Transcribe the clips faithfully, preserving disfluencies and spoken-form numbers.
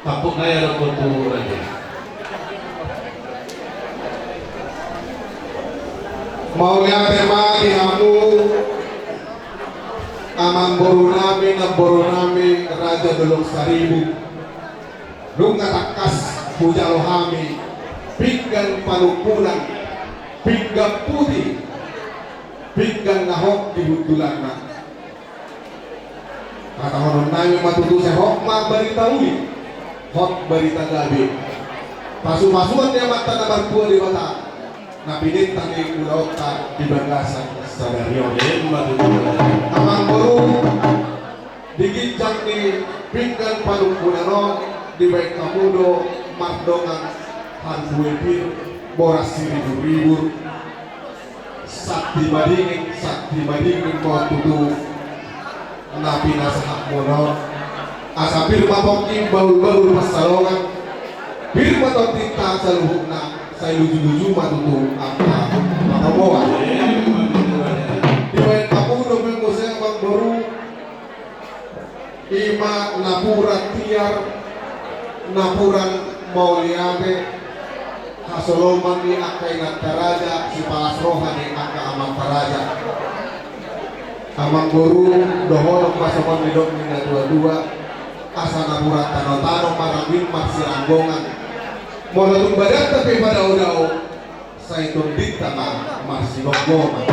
Tampuk nai adong tu raja. Mauliate ma di hamu amangboru nami, namboru nami, Raja Dolok Saribu. Nunga tangkas hujalo hami pinggan panungkunan, pinggan putih, pinggan na hot di hundulanna. Hatahonon nami ma tutu, sai hot ma barita uli, hot barita gabe. Pasupasuan ni Amanta na martua Debata na pinintang ni ulaonta di bagasan sadari on. Ima tutu. Amangboru, di ginjang ni pinggan panungkunan on dibaen hamu do mardongan harbue pir, boras siribur-ribur. Santi madingin, santi madingin ma on tutu na pinasahatmuna on. Asa pir ma pongki, bahul-bahul pansalongan. Pir ma tondinta saluhutna, sai luju-luju ma tutu angka pangomoan. Dibaen hamu dope muse, amangboru, ima napuran tiar, napuran mauliate, hasoloman ni angka inanta raja, sipalas roha ni angka amanta raja. Amangboru, dohonon ma songon nidok ni natua-tua, asa napuran tano-tano, marangin marsiranggongan. Molo tung badanta pe padao-dao, sai tondinta ma marsinonggongan.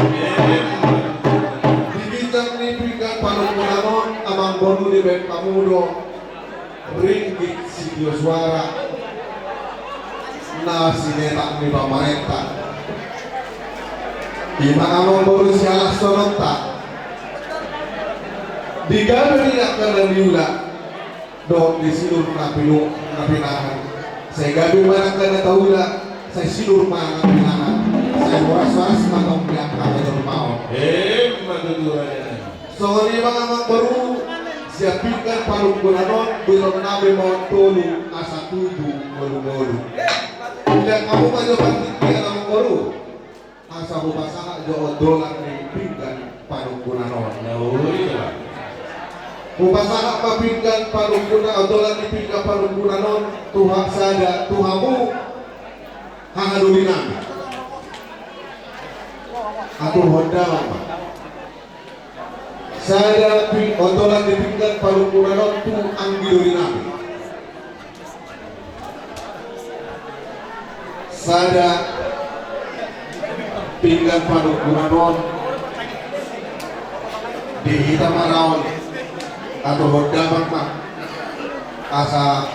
Di ginjang ni pinggan panungkunan on, amangboru, dibaen hamu do ringgit sitio suara na sinetak ni pamarenta. Ima, amangboru, sihalashononta di gabe ni angka na niula dohot di sinur na pinu-, na pinahan. Sai gabe ma angka na taula, sai sinur ma na pinahan. Sai horas-horas ma tong di angka na jolma on. Ima tutu, raja nami. Songon i ma, amangboru, sian pinggan panungkunan on, buton nami ma on tolu, asa tubu ngolu-ngolu. Undang hamu ma jo partingkian, amangboru. Asa hupasahat jo ondolan ni pinggan panungkunan on. Na uli ma. Hupasahat ma pinggan panungkunan, ondolan ni pinggan panungkunan on tu ha-, sada tu hamu, haha doli nami. Aturhon damang ma. Sada pi-, ondolan ni pinggan panungkunan on tu anggi doli nami. Sada pinggan panungkunan on di hita ma ra on, aturhon damang ma. Asa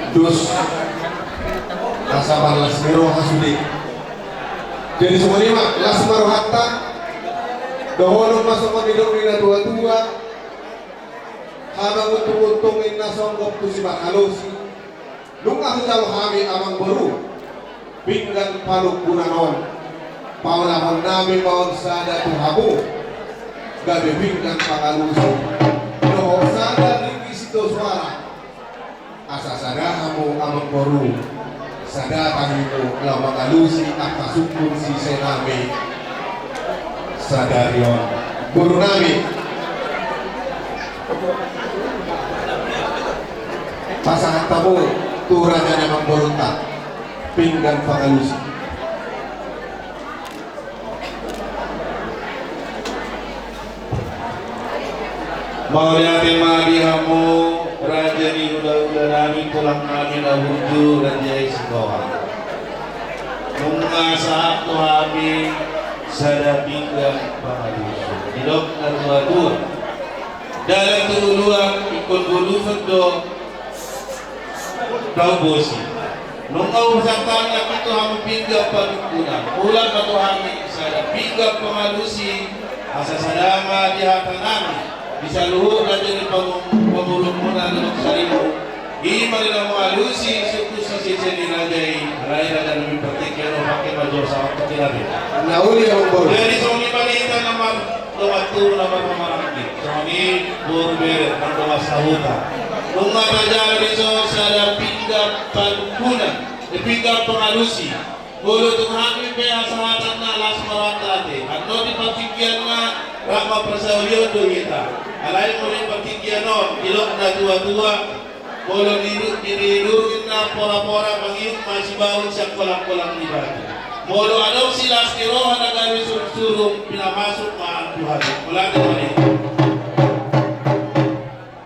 dos, asa marlas ni roha sude. Jadi songon i ma, las ma rohanta. Dohonon ma songon nidok ni natua-tua: Hamanguntung-untung inna songgop tu sipangalusi. Nunga hujalo hami, amangboru, pinggan panungkunan on, paulahon nami ma on sada tu hamu, gabe pinggan pangalusi dohot sada ringgit sitio suara. Asa sada hamu, amangboru, sada tahimu laho mangalusi angka sungkun sise nami sadari on. Boru nami, pasahat hamu tu raja ni amangborunta pinggan pangalusi. Mauliate ma di hamu raja ni hula-hula nami, tulang nami na burju, Raja i Sitohang. Nunga sahat tu hami sada pinggan pangalusi. Didok natua-tua: Dalan tu huluan ingkon buluson do tau bosi. Nunga hupasahat hami tu hamu pinggan panungkunan, ulaon ma tu hami sada pinggan pangalusi, asa sada ma di hata nami, di saluhut raja ni pamu-, pamuruonmuna Dolok Saribu. I ma di na mangalusi sungkun sise ni raja i, alai raja nami, partingkian on pake ma jo sahat tu hami. Na uli, amangboru. Jadi songon i ma di hita na mar- dongan tubu na marhahamaranggi, songon i boru bere nang dongan sahuta. Nunga tajalo dison sada pinggan panungkunan, eh, pinggan pangalusi. Molo tung hami pe hasahatanna, las ma rohanta ate. Annon di partingkianna Rap ma parsaulian do hita. Alai molo partingkian on, didok na tua-tua, molo ni, ni, ni, ninurung na pora-pora, mangihut ma sibaun sian kolang-kolang ni batu. Molo adong silas ni roha na gabe surung-surung, pinamasuk ma tu hami. Molo adong ma ni.